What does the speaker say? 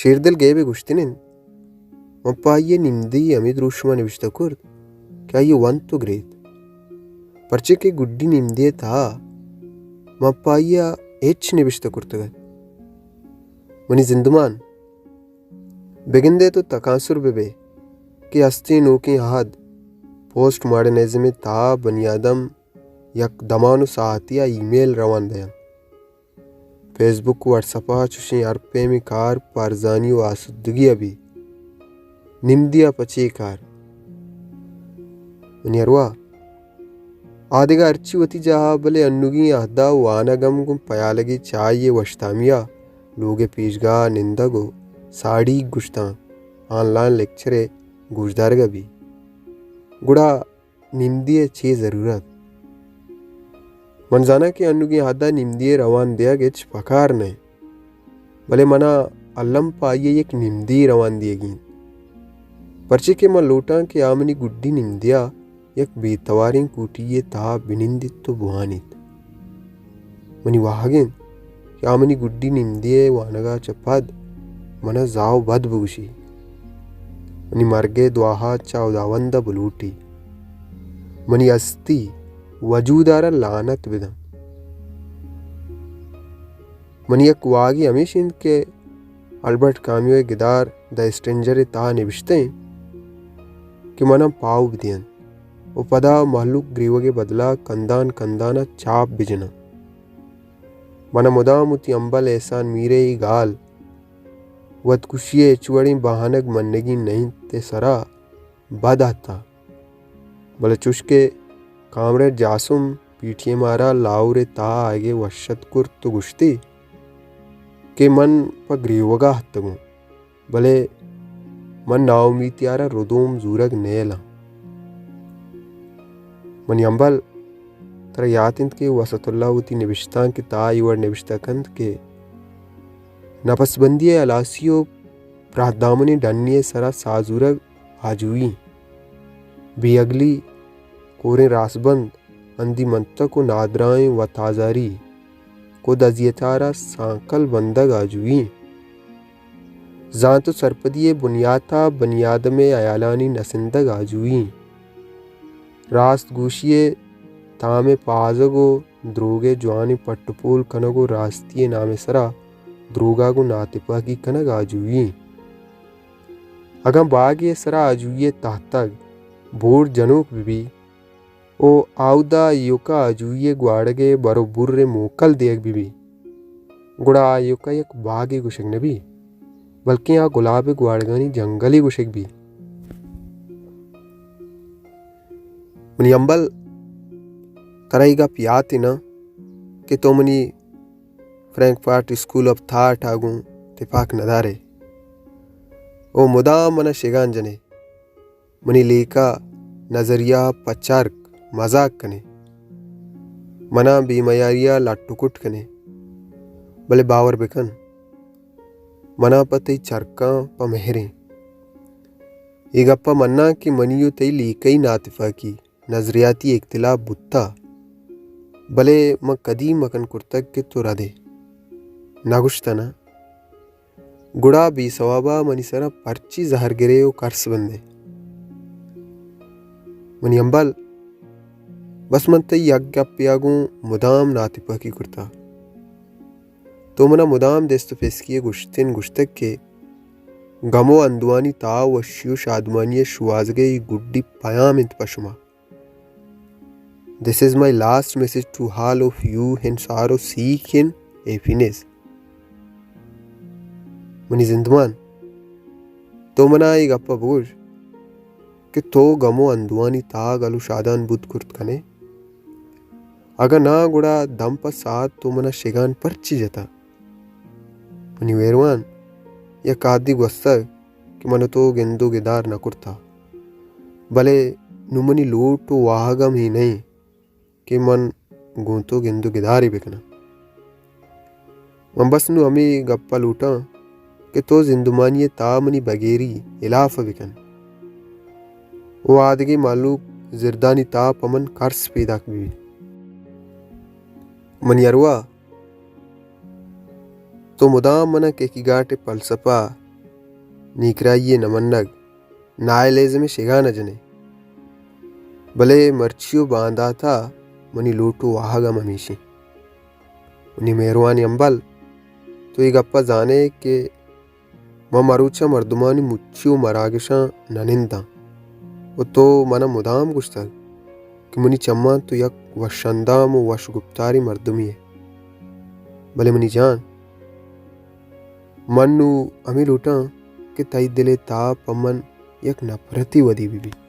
شیردل گیب ءَ گوشتن انت، من پہ آئی ءَ نمدی ہمے دروشم ءَ نبشتہ کرت کہ آئی ءَ ونت ءُ گریت، پرچے کہ گڈی نمدی ءِ تہا من پہ آئی ءَ ہچ نبشتہ کرتگ ات۔ منی زندمان، بگندئے تو تکانسر بہ بئے کہ ہستیں نوکیں عہد، پوسٹ ماڈرنزم ءِ تہا بنی آدم یک دمان ءُ ساعتے ءَ ای میل روان دئینت۔ فیس بک ءُ واٹس اپ ءَ چشیں ہر پیمیں کار پہ ارزانی ءُ آسودگی ءَ بی۔ نمدی ءَ پہ چے کار؟ منی ارواہ، آ دگہ ہرچی وتی جاہ ءَ، بلے انوگیں عہد ءَ وانگ ہم گوں پیالگے چاہے ءِ وشتامی ءَ لوگ ءِ پیشگاہ ءَ نندگ ءُ ساڑیگ گوشتاں آن لائن لیکچر ءِ گوشدارگ ءَ بی۔ گڑا نمدی ءِ چے ضرورت؟ من زاناں کہ انوگیں عہد ءَ نمدی ءِ روان دیگ ہچ پکار نہ انت، بلے من ءَ الم پہ آئی ءَ یک نمدی روان دیگی انت، پرچے کہ من لوٹاں کہ آ منی گڈی نمدی ءَ یک بے تواریں کوٹی ءِ تہا بنندیت ءُ بوانیت۔ منی واہگ انت کہ آ منی گڈی نمدی ءِ وانگ ءَ چہ پد من ءَ زاہ ءُ بد بگوشی، منی مرگ ءِ دعا ءَ چہ ہداوند ءَ بلوٹی، منی ہستی وجود ءَ را لعنت بدنت۔ منی یک واہگے ہمیش انت کہ البرٹ کامیو ءِ گدار دی اسٹرینجر ءِ تہا نبشتہ انت کہ من ءَ پاہو بدینت ءُ پدا مہلوک گریوگ ءِ بدل ءَ کندان کندان ءَ چاپ بجننت۔ من ءَ مدام وتی ہمبل احسان میر ءِ اے گال، وتکشی ءِ ہچ وڑیں بہانگ منگی نہ انت ءِ سرا بد اتاں، بلے چوش کہ کامریڈ جاسم پی ٹی ایم ءَ را لاہور ءِ تہا آیگ ءِ وش ات کرت ءُ گوشتی کہ من پہ گریوگ ءَ اتکگوں، بلے من ناامیتی ءَ را ردوم زورگ نیلاں۔ منی ہمبل، ترا یات انت کہ وسعت اللہ وتی نبشتانک ءِ تہا اے وڑ نبشتہ کنت کہ نپس بندی ءِ ہلاسی ءُ پراہدامنیں ڈنی ءِ سرا ساہ زورگ آجوئی انت۔ بے اگلی، کوریں راسبند، ہندی منتگ ءُ نادراہیں وتازاری، کد ازیت ءَ را سانکل بندگ آجوئی انت۔ زانت ءُ سرپدی ءِ بنیات ءَ بنی آدم ءِ ہیالانی نسندگ آجوئی انت۔ راست گوشی ءِ تام ءِ پہازگ ءُ دروگ ءِ جوانیں پٹ ءُ پول کنگ ءُ راستی ءِ نام ءِ سرا دروگ ءَ گوں ناتپاکی کنگ آجوئی انت۔ اگاں باگے ءِ سرا آجوئی ءِ تہتگ بور جنوک بہ بی ءُ آودا ایوکا آجوئی ءِ گواڑگ ءِ بر ءُ بر ءِ موکل دیگ بہ بی، گڑا آ ایوکا یک باگے گوشگ نہ بی، بلکیں آ گلاب ءِ گواڑگانی جنگلے گوشگ بی۔ منی ہمبل، ترا اے گپ یات اناں کہ تو منی فرینکفرٹ اسکول آف تھاٹ ءَ گوں تپاک نہ دارئے ءُ مدام من ءَ شگان جنئے، منی لیکہ، نظریہ ءَ پہ چرک، مزاک کنئے، من ءَ بے میاری ءَ لٹ ءُ کٹ کنئے، بلے باور بکن، من ءَ پہ تئی چرکاں پہ مہر انت۔ اے گپ ءَ مناں کہ منی ءُ تئی لیکہی ناتپاکی، نظریاتی اختلاف بوتہ، بلے من کدی مکن کرتگ کہ تو ردئے۔ نہ گوشتہ ناں؟ گڑا بے سوابا منی سرا پرچی زہر گرئے ءُ کرس بندئے؟ منی ہمبل، بس من تئی یک گپے ءَ گوں مدام ناتپاکی کرتہ۔ تو من ءَ مدام دست ءُ پسکی ءِ گوشتن گوشتگ کہ گم ءُ اندوہانی تہا وشی ءُ شادمانی ءِ شوہازگ ءِ اے گڈی پیام انت پہ شما۔ This is my last message to all of you in sorrow seek in happiness. منی زندمان، تو من ءَ اے گپ ءَ بگوش کہ تو گم ءُ اندوہانی تہا گل ءُ شادان بوت کرت کنئے؟ اگاں ناں، گڑا دم پہ ساعت تو من ءَ شگان پرچی جتہ؟ منی مہروان، یک عہدے گوستگ کہ من ءُ تو گند ءُ گدار نہ کرتہ، بلے نوں منی لوٹ ءُ واہگ ہم اے نہ انت کہ من گوں تو گند ءُ گدارے بکناں۔ من بس نوں ہمے گپ ءَ لوٹاں کہ تو زندمانی ءِ تہا منی بگیری ہلاپ ءَ بکن ءُ آدگہ مہلوک زردانی تہا پہ من کرس پیداک بہ بیت۔ منی ارواہ، تو مدام من ءَ کیکیگاٹ ءِ پلسپہ، نیکرائی ءِ نہ منگ، نائلزم ءِ شگان ءَ جنئے۔ بلے مرچی ءُ باندات ءَ منی لوٹ ءُ واہگ ہم ہمیش انت۔ منی مہروانیں ہمبل، تو اے گپ ءَ زانئے کہ من مروچاں مردمانی مچی ءُ مراگشاں نہ ننداں ءُ تو من ءَ مدام گوشتگ کہ منی چماں تو یک وش اندام ءُ وش گپتاریں مردمے ئے۔ بلے منی جان، من نوں ہمے لوٹاں کہ تئی دل ءِ تاب پہ من یک نپرتے ودی بہ بیت۔